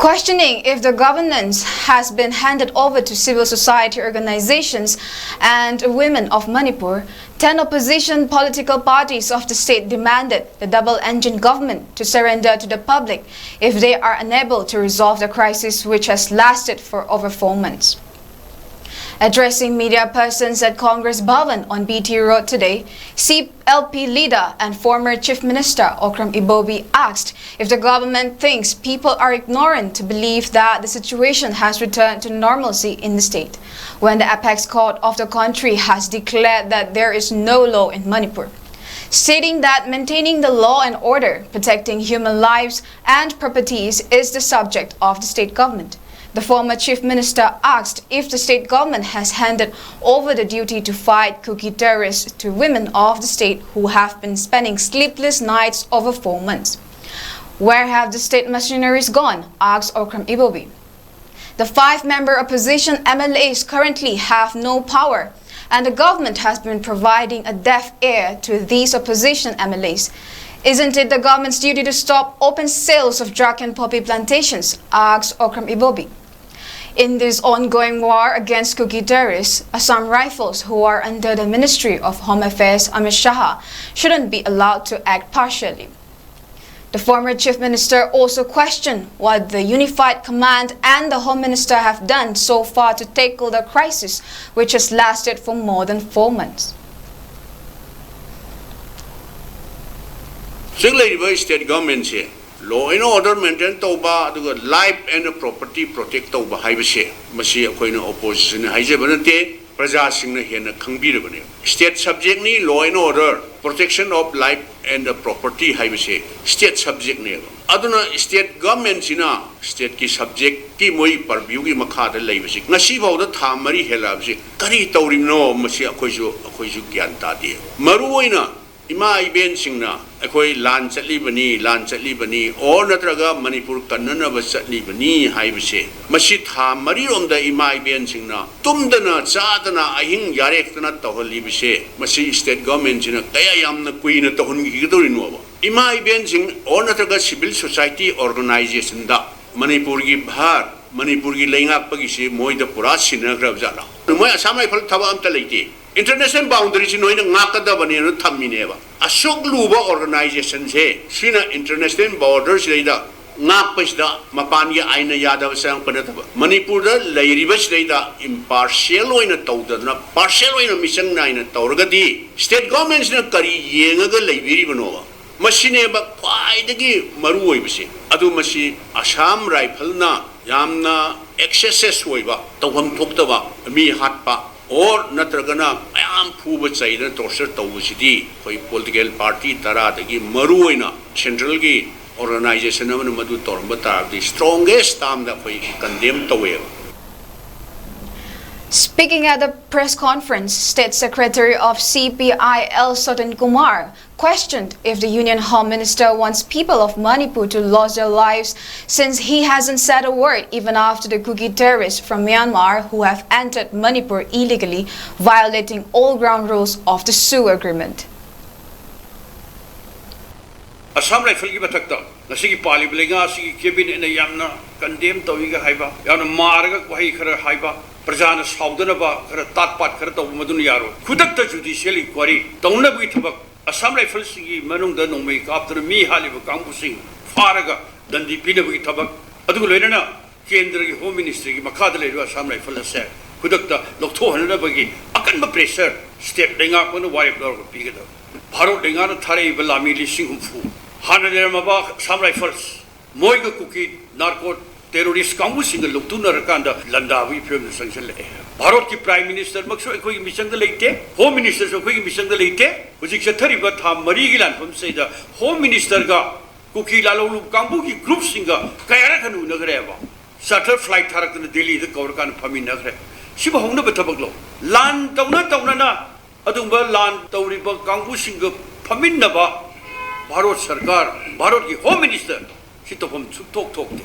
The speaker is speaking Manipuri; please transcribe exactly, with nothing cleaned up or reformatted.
Questioning if the governance has been handed over to civil society organizations and women of Manipur, ten opposition political parties of the state demanded the double-engine government to surrender to the public if they are unable to resolve the crisis which has lasted for over four months. Addressing media persons at Congress Bhavan on B T Road today, C L P leader and former Chief Minister Okram Ibobi asked if the government thinks people are ignorant to believe that the situation has returned to normalcy in the state, when the apex court of the country has declared that there is no law in Manipur, stating that maintaining the law and order, protecting human lives and properties is the subject of the state government. The former chief minister asked if the state government has handed over the duty to fight Kuki terrorists to women of the state who have been spending sleepless nights over four months. "Where have the state machineries gone?" asked Okram Ibobi. The five-member opposition M L As currently have no power, and the government has been providing a deaf ear to these opposition M L As. "Isn't it the government's duty to stop open sales of drug and poppy plantations?" asked Okram Ibobi. In this ongoing war against Kuki terrorists, Assam Rifles, who are under the Ministry of Home Affairs, Amit Shah, shouldn't be allowed to act partially. The former chief minister also questioned what the unified command and the home minister have done so far to tackle the crisis, which has lasted for more than four months. ꯍꯧꯖꯤꯛ ꯂꯩꯔꯤꯕ state government say law and order maintain ꯇꯧꯕ ꯑꯗꯨꯒ life and property protect ꯇꯧꯕ ꯍꯥꯏꯕꯁꯦ, ꯃꯁꯤ ꯑꯩꯈꯣꯏꯅ opposition ꯅ ꯍꯥꯏꯖꯕ ꯅꯠꯇꯦ, ꯄ꯭ꯔꯖꯥꯁꯤꯡꯅ ꯍꯦꯟꯅ ꯈꯪꯕꯤꯔꯕꯅꯦ꯫ State subject ꯅꯤ law and order, protection of life and property ꯍꯥꯏꯕꯁꯦ state subject ꯅꯦꯕ꯫ ꯑꯗꯨꯅ state government ꯁꯤꯅ state ꯀꯤ subject ꯀꯤ ꯃꯣꯏ purview ꯒꯤ ꯃꯈꯥꯗ ꯂꯩꯕꯁꯤ ꯉꯁꯤ ꯐꯥꯎꯗ ꯊꯥ ꯃꯔꯤ ꯍꯦꯜꯂꯛꯑꯕꯁꯤ ꯀꯔꯤ ꯇꯧꯔꯤꯕꯅꯣ, ꯃꯁꯤ ꯑꯩꯈꯣꯏꯁꯨ ꯑꯩꯈꯣꯏꯁꯨ ꯒ꯭ꯌꯥꯟ ꯇꯥꯗꯦ꯫ ꯃꯔꯨ ꯑꯣꯏꯅ ꯏꯃꯥ ꯏꯕꯦꯟꯁꯤꯡꯅ ꯑꯩꯈꯣꯏ ꯂꯥꯟ ꯆꯠꯂꯤꯕꯅꯤ, ꯂꯥꯟ ꯆꯠꯂꯤꯕꯅꯤ, or ꯅꯠꯇ꯭ꯔꯒ ꯃꯅꯤꯄꯨꯔ ꯀꯟꯅꯅꯕ ꯆꯠꯂꯤꯕꯅꯤ ꯍꯥꯏꯕꯁꯦ, ꯃꯁꯤ ꯊꯥ ꯃꯔꯤꯔꯣꯝꯗ ꯏꯃꯥ ꯏꯕꯦꯟꯁꯤꯡꯅ ꯇꯨꯝꯗꯅ ꯆꯥꯗꯅ ꯑꯍꯤꯡ ꯌꯥꯔꯦꯛꯇꯅ ꯇꯧꯍꯜꯂꯤꯕꯁꯦ, ꯃꯁꯤ state government ꯁꯤꯅ ꯀꯌꯥ ꯌꯥꯝꯅ ꯀꯨꯏꯅ ꯇꯧꯍꯟꯈꯤꯒꯗꯧꯔꯤꯅꯣꯕ? ꯏꯃꯥ ꯏꯕꯦꯟꯁꯤꯡ or ꯅꯠꯇ꯭ꯔꯒ civil society organization ꯗ ꯃꯅꯤꯄꯨꯔꯒꯤ ꯚꯥꯔ, ꯃꯅꯤꯄꯨꯔꯒꯤ ꯂꯩꯉꯥꯛꯄꯒꯤꯁꯤ ꯃꯣꯏꯗ ꯄꯨꯔꯥ ꯁꯤꯟꯅꯈ꯭ꯔꯕ ꯖꯥꯠꯂꯣ? ꯃꯣꯏ ꯑꯁꯥꯝ ꯔꯥꯏꯐꯜ ꯊꯕꯛ ꯑꯝꯇ ꯂꯩꯇꯦ꯫ International boundary ꯁꯤ ꯅꯣꯏꯅ ꯉꯥꯛꯀꯗꯕꯅꯦꯅ ꯊꯝꯃꯤꯅꯦꯕ꯫ ꯑꯁꯨꯛ ꯂꯨꯕ organization ꯁꯦ ꯁꯤꯅ international border ꯁꯤꯗꯩꯗ ꯉꯥꯛꯄꯁꯤꯗ ꯃꯄꯥꯟꯒꯤ ꯑꯥꯏꯟꯅ ꯌꯥꯗꯕ ꯆꯪꯉꯛꯄ ꯅꯠꯇꯕ, ꯃꯅꯤꯄꯨꯔꯗ ꯂꯩꯔꯤꯕꯁꯤꯗꯩꯗ impartial ꯑꯣꯏꯅ ꯇꯧꯗꯅ, partial ꯑꯣꯏꯅ ꯃꯤꯆꯪ ꯅꯥꯏꯅ ꯇꯧꯔꯒꯗꯤ state government ꯁꯤꯅ ꯀꯔꯤ ꯌꯦꯡꯉꯒ ꯂꯩꯕꯤꯔꯤꯕꯅꯣꯕ? ꯃꯁꯤꯅꯦꯕ ꯈ꯭ꯋꯥꯏꯗꯒꯤ ꯃꯔꯨ ꯑꯣꯏꯕꯁꯦ꯫ ꯑꯗꯨ ꯃꯁꯤ ꯑꯁꯥꯝ ꯔꯥꯏꯐꯜꯅ ꯌꯥꯝꯅ excessive ꯑꯣꯏꯕ, ꯇꯧꯐꯝ ꯊꯣꯛꯇꯕ, ꯃꯤ ꯍꯥꯠꯄ or ꯅꯠꯇ꯭ꯔꯒꯅ ꯃꯌꯥꯝ ꯐꯨꯕ ꯆꯩꯗꯅ torture ꯇꯧꯕꯁꯤꯗꯤ ꯑꯩꯈꯣꯏ political party ꯇꯔꯥꯗꯒꯤ ꯃꯔꯨ ꯑꯣꯏꯅ central ꯒꯤ organization ꯑꯃꯅ ꯃꯗꯨ ꯇꯧꯔꯝꯕ ꯇꯥꯔꯕꯗꯤ strongest term ꯗ ꯑꯩꯈꯣꯏ condemn ꯇꯧꯋꯦꯕ꯫ Speaking at the press conference, State Secretary of C P I L Sachin Kumar questioned if the Union Home Minister wants people of Manipur to lose their lives, since he hasn't said a word even after the Kuki terrorists from Myanmar who have entered Manipur illegally, violating all ground rules of the Suu Agreement. Assam ꯔꯥꯏꯐꯜꯒꯤ ꯃꯊꯛꯇ ꯉꯁꯤꯒꯤ ꯄꯥꯜꯂꯤꯕ ꯂꯩꯉꯥꯛ ꯑꯁꯤꯒꯤ ꯀꯦꯕꯤꯅꯦꯠꯅ ꯌꯥꯝꯅ condemn ꯇꯧꯏꯒ ꯍꯥꯏꯕ, ꯌꯥꯝꯅ ꯃꯥꯔꯒ ꯋꯥꯍꯩ ꯈꯔ ꯍꯥꯏꯕ, ꯄ꯭ꯔꯖꯥꯅ ꯁꯥꯎꯗꯅꯕ ꯈꯔ ꯇꯥꯠ ꯄꯥꯠ ꯈꯔ ꯇꯧꯕ ꯃꯗꯨꯅ ꯌꯥꯔꯣꯏ꯫ ꯈꯨꯗꯛꯇ judicial inquiry ꯇꯧꯅꯕꯒꯤ ꯊꯕꯛ, ꯑꯁꯥꯝ ꯔꯥꯏꯐꯜꯁꯤꯡꯒꯤ ꯃꯅꯨꯡꯗ ꯅꯣꯡꯃꯩ ꯀꯥꯞꯇꯨꯅ ꯃꯤ ꯍꯥꯠꯂꯤꯕ ꯀꯥꯡꯕꯨꯁꯤꯡ ꯐꯥꯔꯒ ꯗꯟꯗꯤ ꯄꯤꯅꯕꯒꯤ ꯊꯕꯛ, ꯑꯗꯨꯒ ꯂꯣꯏꯅꯅ ꯀꯦꯟꯗ꯭ꯔꯒꯤ ꯍꯣꯝ ꯃꯤꯅꯤꯁꯇ꯭ꯔꯤꯒꯤ ꯃꯈꯥꯗ ꯂꯩꯔꯤꯕ ꯑꯁꯥꯝ ꯔꯥꯏꯐꯜ ꯑꯁꯦ ꯈꯨꯗꯛꯇ ꯂꯧꯊꯣꯛꯍꯟꯅꯕꯒꯤ ꯑꯀꯟꯕ pressure state ꯂꯩꯉꯥꯛꯄꯅ ꯋꯥꯔꯦꯞ ꯂꯧꯔꯒ ꯄꯤꯒꯗꯕ꯫ ꯚꯥꯔꯠ ꯂꯩꯉꯥꯛꯅ ꯊꯥꯔꯛꯏꯕ ꯂꯥꯟꯃꯤ ꯂꯤꯁꯤꯡ ꯍꯨꯝꯐꯨ ꯍꯥꯟꯅ ꯂꯩꯔꯝꯃꯕ ꯑꯁꯥꯝ ꯔꯥꯏꯐꯜꯁ, ꯃꯣꯏꯒ ꯀꯨꯀꯤ narco terrorist ꯀꯥꯡꯕꯨꯁꯤꯡꯒ ꯂꯧꯇꯨꯅꯔꯀꯥꯟꯗ ꯂꯥꯟꯗꯥꯕꯒꯤ ꯐꯤꯕꯝꯗ ꯆꯪꯁꯤꯜꯂꯛꯑꯦ꯫ ꯚꯥꯔꯠꯀꯤ prime minister ꯃꯛꯁꯨ ꯑꯩꯈꯣꯏꯒꯤ ꯃꯤꯆꯪꯗ ꯂꯩꯇꯦ, home minister ꯁꯨ ꯑꯩꯈꯣꯏꯒꯤ ꯃꯤꯆꯪꯗ ꯂꯩꯇꯦ꯫ ꯍꯧꯖꯤꯛ ꯆꯠꯊꯔꯤꯕ ꯊꯥ ꯃꯔꯤꯒꯤ ꯂꯥꯟꯐꯝꯁꯤꯗ home minister ꯒ ꯀꯨꯀꯤ ꯂꯥꯜꯍꯧꯂꯨꯕ ꯀꯥꯡꯕꯨꯒꯤ group ꯁꯤꯡꯒ ꯀꯌꯥꯔꯛ ꯍꯟꯅ ꯎꯅꯈ꯭ꯔꯦꯕ? Charter flight ꯊꯥꯔꯛꯇꯅ ꯗꯦꯜꯂꯤꯗ ꯀꯧꯔꯀꯥꯟꯗ ꯐꯝꯃꯤꯟꯅꯈ꯭ꯔꯦ꯫ ꯁꯤꯕꯨ ꯍꯧꯅꯕ ꯊꯕꯛꯂꯣ? ꯂꯥꯟ ꯇꯧꯅ ꯇꯧꯅꯅ ꯑꯗꯨꯒꯨꯝꯕ ꯂꯥꯟ ꯇꯧꯔꯤꯕ ꯀꯥꯡꯕꯨꯁꯤꯡꯒ ꯐꯝꯃꯤꯟꯅꯕ ꯚꯥꯔꯠ ꯁꯔꯀꯥꯔ, ꯚꯥꯔꯠꯀꯤ home minister ꯁꯤ ꯇꯧꯐꯝ ꯁꯨꯡꯊꯣꯛ ꯊꯣꯛꯇꯦ꯫